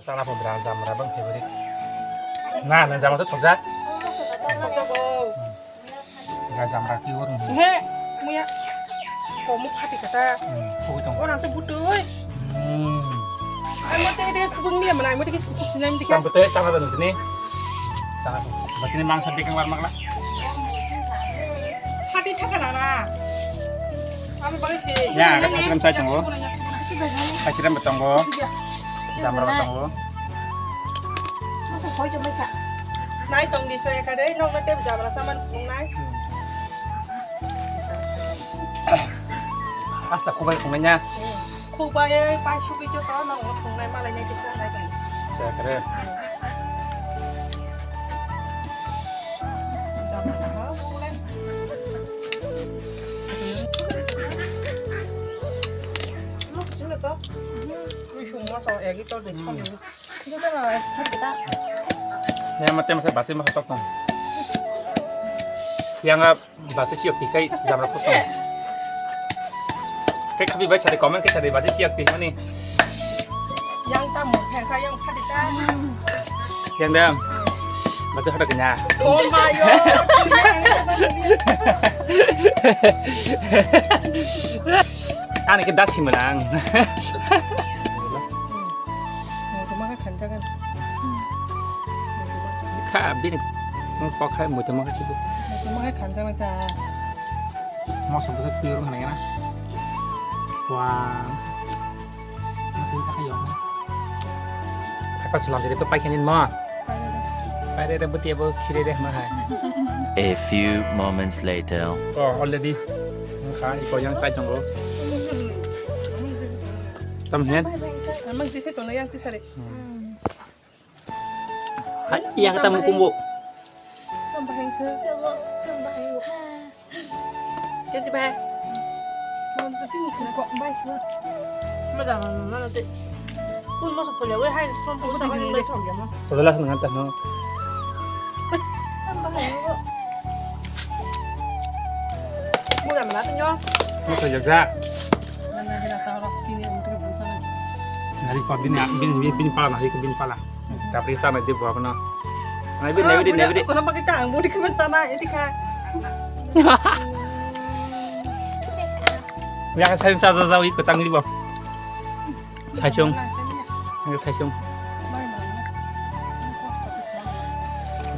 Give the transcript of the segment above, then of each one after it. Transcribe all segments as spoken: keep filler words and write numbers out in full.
Sana pun berang jam berang favorite. Nah, nah jam itu sojak. Ga jam rati orang. He, muya. Komu pati kata. Hmm, kau itu. Orang sebut tuh. Hmm. Ai, mate dia kubung dia mana? Ai, mate kis kubung sini, mate kan. Sampai teh, sama tuh sini. Sama tuh. Berarti ini mangsa bikin warmak lah. Pati thaka nana. Amo bagwi se. Ya, ada kasiram sai tongo. Kasiram bo tongo. Jamra bo tongo. Nai tong di soya kare, nong mate jamra saman nai. Asta kubai tongnai nya. Kubai pai sugui joto nong tongnai malai nai kisa nai tong. Soya kare. Ya, mate masa basi mah tok tong. Yang, ah, basi siok tikai jam rok tong. Kek kapi bai sari comment kek sari basi siok ti mani. Yang tamu, yang sayang sari ta. Yang dam. Baca hada kena. Oh my God. Ani ke dasi menang. Mutuma khe khanjagan. Kha bini kok khai mutuma khe chibu. Mutuma khe khanjagan cha. Mosok bwswk twi rwng khanai na. Wah. Mati sakha yong. Apa selam jadi pepai khanin mo. Pai re re buti abo khire re ma hai. A few moments later. Oh, already. Kha iko yang sai tongo. Tam hen. Amang sisi tono yang tisari. Hai, yang kata mukumbo. Tambah yang se. Tambah yang. Jadi bah. Mau ke sini sini kok baik. Madam, mana teh? Pun masuk kuliah, weh, hai, pun pun sama ini baik sama. Sudah lah, ngantar no. Tambah yang. Mau mana teh nyong? Mau kerja. Mana kita tahu lah, sini untuk bersama. Nari kau bini bini bini pala, nari kau bini pala. Tapi sana dia buat mana? Nari bini nari bini nari bini. Kenapa kita anggur di kemen sana ini kah? Ya saya saya saya ikut tanggung jawab. Saisung. Ini saisung.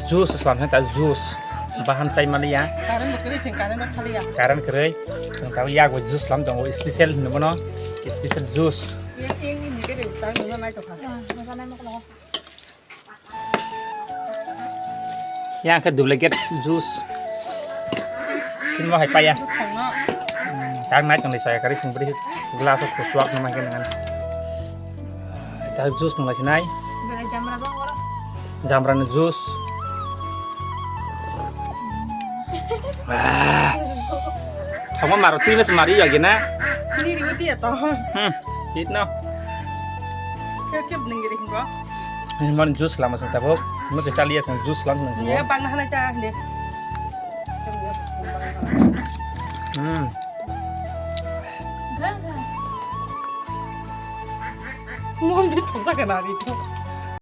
Juice selam saya tak juice. Bahan saya malia. Karen bekerja sih, karen bekerja. Karen kerja. Yang tahu ya gue juice selam dong, special nih mana? Special juice. Yang ke duplicate juice. Sini mau hai paya. Tang nai tong di saya kari sing beri glass of kusuak nama kan dengan. Tang juice nang sinai. Jamra ni juice. Ah. Kamu maruti mas mari ya gina. Ini ribut ya toh. Hmm, gitu no. Kep kep nengiri hingko. Ini man juice lama sing tabuk. Ini kita lihat sing juice lama sing. Ya, pang hana cah deh. Hmm. Mau di tempat kenal itu.